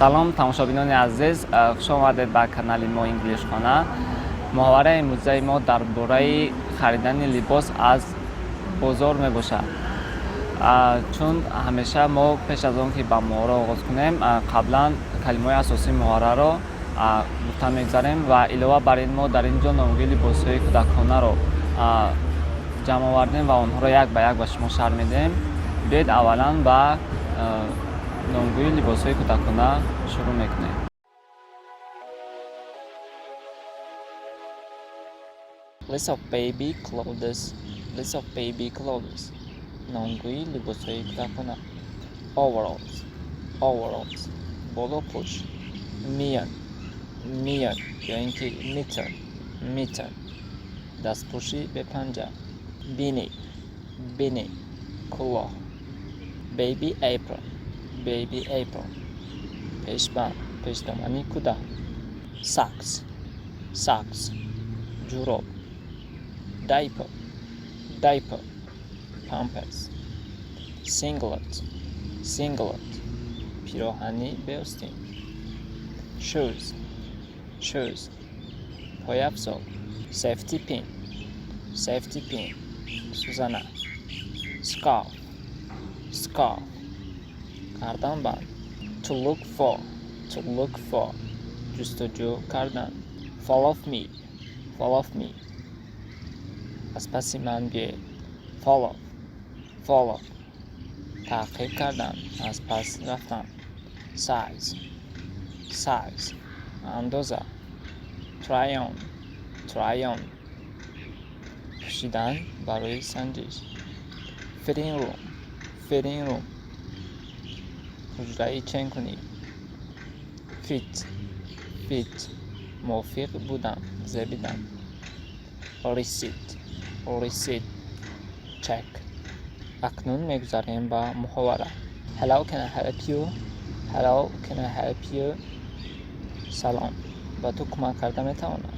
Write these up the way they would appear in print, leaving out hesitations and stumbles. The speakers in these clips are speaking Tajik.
Салом, тамошобинони азиз, хуш омадед ба канали мо Инглишхона. Муҳовараи имрӯзаи мо дар бораи харидани либос аз бозор мебошад. Чун ҳамеша мо пеш аз он ки ба муҳовара оғоз кунем, қаблан калимаҳои асосии муҳовараро гуфта мегузарем ва илова бар ин мо дар ин ҷо номгӯи либосҳои кӯдаконаро ҷамъ овардем ва онҳоро як ба як ба шумо шарҳ медиҳем. Биёед, аввалан ба номгӯи либосҳои кӯдакона шурӯъ мекунем. List of baby clothes. List of baby clothes. Номгӯи либосҳои кӯдакона. Overalls. Overalls. Болопӯш. Миён. Миён ё ин ки mitten. Mitten. Дастпӯши бепанҷа. Beanie. Beanie. Кулоҳ. Baby apron. Baby apron. Пешбанд, пешдомани кӯдак. Socks. Socks. Ҷуроб. Diaper. Diaper. Памперс. Singlet. Singlet. Пироҳани беостин. Shoes. Shoes. Пойафзол. Safety pin. Safety pin. Сӯзана. Scarf. Scarf. Гарданбанд. To look for. To look for. Ҷустуҷӯ кардан. Follow me. Follow me. Аз паси ман биёед. Follow. Follow. Таъқиб кардан, аз пас рафтан. Size. Size. Андоза. Try on. Try on. Пӯшидан барои санҷиш. Fitting room. Fitting room. Ҳуҷраи ченкунӣ. Fit. Fit. Мувофиқ будан, зебидан. Receipt. Receipt. Чек. Акнун мегузарем ба муҳовара. Hello, can I help you? Hello, can I help you? Салом, ба ту кӯмак карда метавонам?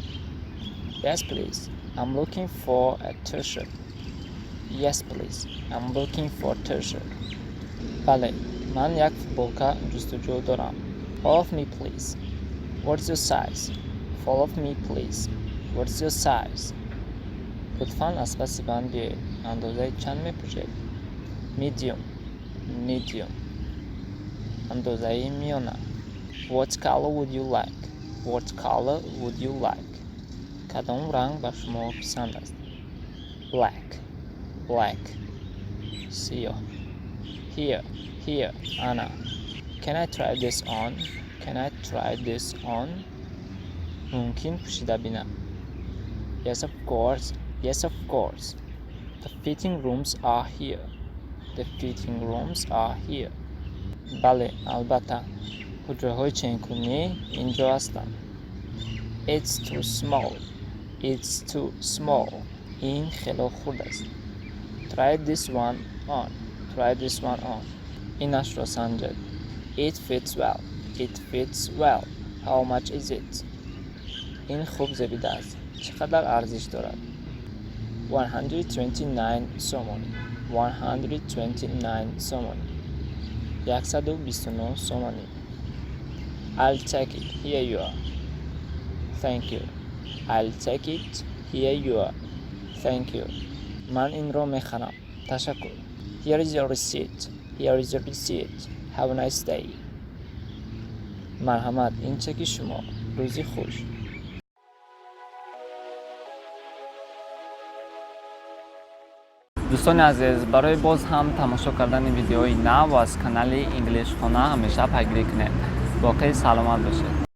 Yes, please. I'm looking for a T-shirt. Yes, please. I'm looking for T-shirt. Бале, ман як футболка ҷустуҷӯ дорам. Follow me, please. What's your size? Follow me, please. What's your size? Лутфан аз паси ман биёед. Андозаи чанд мепӯшед? Medium. Medium. Андозаи миёна. What color would you like? What color would you like? Кадом ранг ба шумо писанд аст? Black. Black. Сиёҳ. Here. Here. Ана. Can I try this on? Can I try this on? Мумкин пӯшида бинам? Yes, of course. Yes, of course. The fitting rooms are here. The fitting rooms are here. Бале, албатта. Ҳуҷраҳои ченкунӣ ин ҷо ҳастанд. It's too small. It's too small. Ин хело хурд аст. Try this one on. Try this one on. Инашро санҷед. It fits well. It fits well. How much is it? Ин хуб зебидааст. Чӣ қадар арзиш дорад? 129 сомонӣ. 129 сомонӣ. 129 сомонӣ. I'll take it. Here you are. Thank you. I'll take it. Here you are. Thank you. Ман инро мехарам. Ташаккур. Here is your receipt. Here is your receipt. Have a nice day. Марҳамат, ин чеки шумо. Рӯзи хуш. Дӯстони азиз, барои боз ҳам тамошо кардани видеои нав аз канали Инглишхона ҳамеша пайгирӣ кунед. Боқӣ саломат бошед.